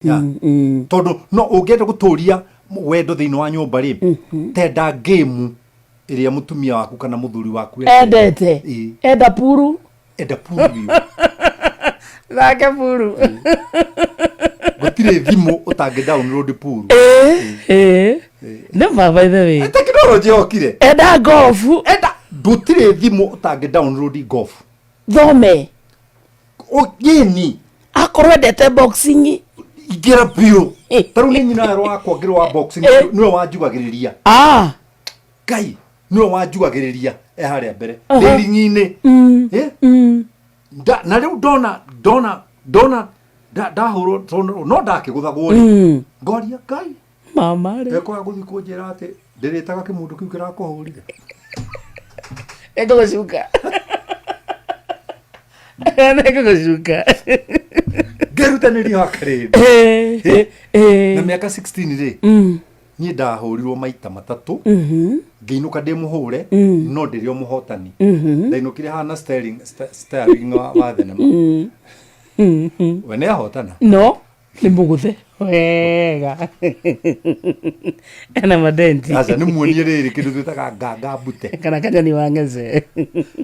Ya. Tondũ no ũngĩenda gũtũria wendo thĩinĩ wa nyũmba rĩ, tenda game ĩrĩa mũtumia waku kana mũthuri waku endete. Ĩĩ. Enda puru. Enda puru biũ. Thake puru. Gũtirĩ thimũ ũtangĩ download puru. Ĩĩ, nĩ ma, by the way. Tekinoronjĩ yokire. Enda ngobu. Enda, ndũtirĩ thimũ ũtangĩ download golf. Thome. Yĩni. Akorwo endete boxing. Ingĩra biũ. Ta rĩu nĩ nyina werũ wakwa ngĩrwo wa boxing, nĩwe wanjugagĩrĩria. Ngai, nĩwe wanjugagĩrĩria e harĩa mbere ndĩ ring'i-inĩ. Eh? Na rĩu ndona ndahũrwo tondũ no ndakĩgũthagwo rĩ, ngoria Ngai. Mama rĩ. Ekwaga gũthiĩ kũnjĩra atĩ ndĩrĩtaga kĩmũndũ kĩu kĩrakũhũrire. Ĩngũgũcuka, nĩngũgũcuka. Ngĩrutanĩria hakarĩndĩ. Na mĩaka 16 rĩ, niĩ ndahũrirwo maita 3, ngĩinũka ndĩ mũhũre, no ndĩrĩ o mũhotani. Ndainũkire hana Sterling wa thenema. We nĩ ahotana. No nĩ mũgũthe wega ena madenti. Aca, nĩ muonie rĩrĩ kĩndũ twĩtaga nganga mbute. Kana kanyoni wa ng'ece.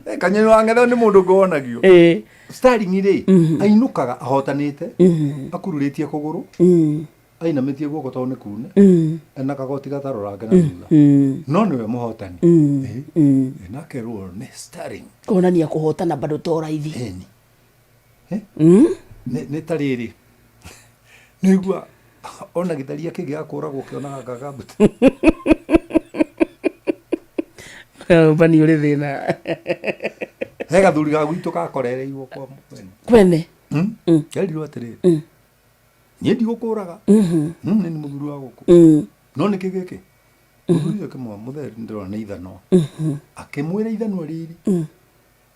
Eh, kanyoni wa ng'ethe nĩ mũndũ ngwonagio. Sterling rĩ, ainũkaga ahotanĩte, akururĩtie kũgũrũ, ainamĩtie guoko tondũ nĩ kune, ena kagoti gatarorange na thutha, no nĩwe mũhotani. Ĩ, nakerwo nĩ Sterling. Kuonania kũhotana bado to raithi. Ĩni. Eh? Nĩ ta rĩrĩ, nĩigua ona gĩtharia kĩngĩ gakũragwo kĩonaga nganga mbute. Bani ũrĩ thĩna. He gathuri ga gwitũ gakorereirwo kwa mwene. Kwene. Kerirwo atĩrĩrĩ, niĩ ndigũkũraga. Nĩ nĩ mũthuri wa gũkũ. No nĩkĩ gĩkĩ mũthuri ũcio akĩmwĩra, mũtheri, ndĩrona nĩ ithanwa. Akĩmwĩra ithanwa rĩrĩ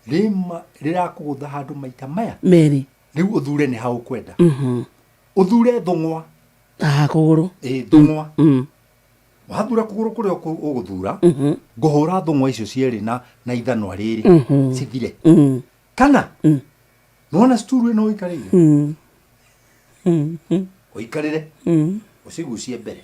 rĩma rĩrakũgũtha handũ maita maya merĩ. Rĩu ũthure nĩ ha ũkwenda ũthure thũng'wa. Haha kũgũrũ. Ĩ, thũng'wa. Wathura kũgũrũ kũrĩa ũgũthura, ngũhũra thũng'wa icio cierĩ na ithanwa rĩrĩ cithire, kana nĩwona sturu ĩno ũikarĩire, ũikarĩre ũcigucie mbere.